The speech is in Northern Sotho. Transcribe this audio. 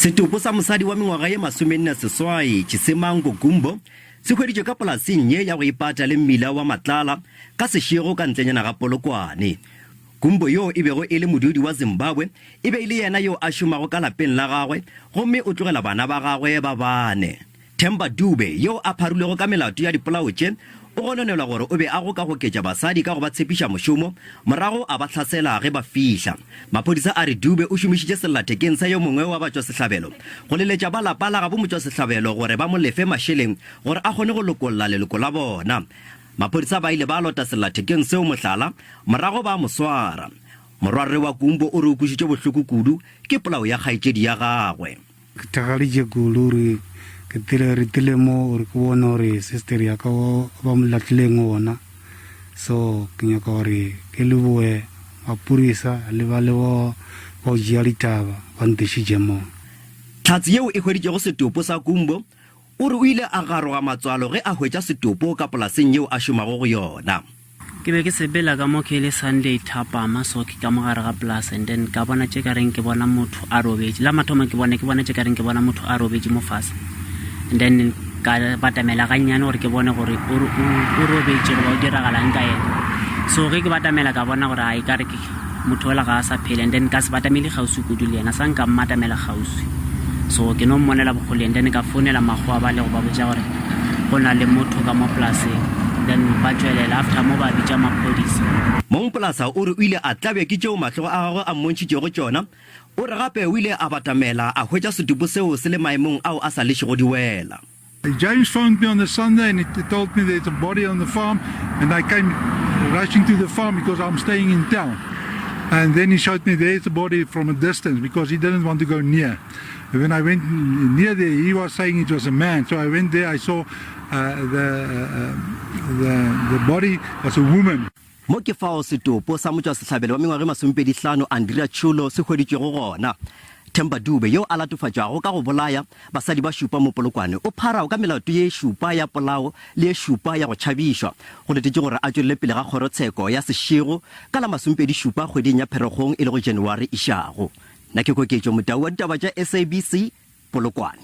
Setopo sa mosadi wa mengwaga ye 48, Chisemango Gumbo, se hweditšwe ka polaseng ye ya go ipata le mmila wa Matlala ka sešego ka ntlenyana ga Polokwane. Gumbo yo e bego e le modudi wa Zimbabwe e be e le yena yo a šomago ka lapeng la gagwe gomme o tlogela bana ba gagwe ba bane. Themba Dube, yo a pharilwego ka melato ya dipolao tše, o gononelwa gore o be a gokagoketša basadi ka go ba tshepiša mošomo, morago a ba hlasela ge ba fihla. Maphodisa a re Dube o šomišitše sellathekeng sa yo mongwe wa batšwasehlabelo go leletša ba lapa la gabo motšwasehlabelo gore ba mo lefe mašeleng gore a kgone go lokolla leloko la bona. Maphodisa ba ile ba lota sellathekeng seo mohlala, morago ba mo swara. Morwarre wa Kumbo o re o kwešitšwe bohloko kudu ke polao ya kgaetšedi ya gagwe. Ke thakgaditše kudu gore ke tile re tile mo gore ke bone gore sister ya ka ba mo lahlileng gona. So ke nyaka gore ke lebohe maphodisa le ba le ba go tšea ditaba ba ntišitše mo. Hlatse yeo e hweditšego setopo sa Kumbo o re o ile a garoga matswalo ge a hwetša setopo ka polaseng yeo a šomago go yona. Ke be ke sepela ka mo ke le Sunday thapama so ke ka mo gare ga polase and then ka bona tše ka reng ke bona motho a robetše. La mathomo ke bone ke bona tše ka reng ke bona motho a robetše mo fase and then ka batamela gannyane gore ke bone gore o robetše goba o diragalang ka yena. So ge ke batamela ka bona gore a e ka re ke motho ola ga a sa phela and then ka se batamele kgauswi kudu le yena sa nka mmatamela kgauswi so ke no mmonela bokgole and then ka founela makgowa ba le go ba botša gore go na le motho ka mo polaseng then ba tšwelela after mo ba bitša maphodisa. Mongpolasa o re o ile a tlabja ke tšeo mahlogo a gagwe a mmontšhitšego tšona. O re gape o ile a batamela a hwetša setopo seo se le maemong ao a sa lešego diwela. James phoned me on the Sunday and he told me there's a body on the farm and I came rushing to the farm because I'm staying in town. And then he showed me there's a body from a distance because he didn't want to go near. And when I went near there, he was saying it was a man. So I went there, I saw uh, the, uh, the, the body was a woman. Mo ke fao setopo sa motšwasehlabelo wa mengwaga e masomepedihlano Andrea Chulo se hweditšwego gona. Themba Dube, yo a latofatšwago ka go bolaya basadi ba šupa mo Polokwane, o pharao ka melato ye šupa ya polao le ye šupa ya go tšhabišwa. Go letetšwe gore a tšwelele pele ga kgorotsheko ya sešego ka la masomepedišupa kgweding ya Pherekgong e lego January išago. Nna ke Koketšo Motau wa ditaba tša SABC, Polokwane.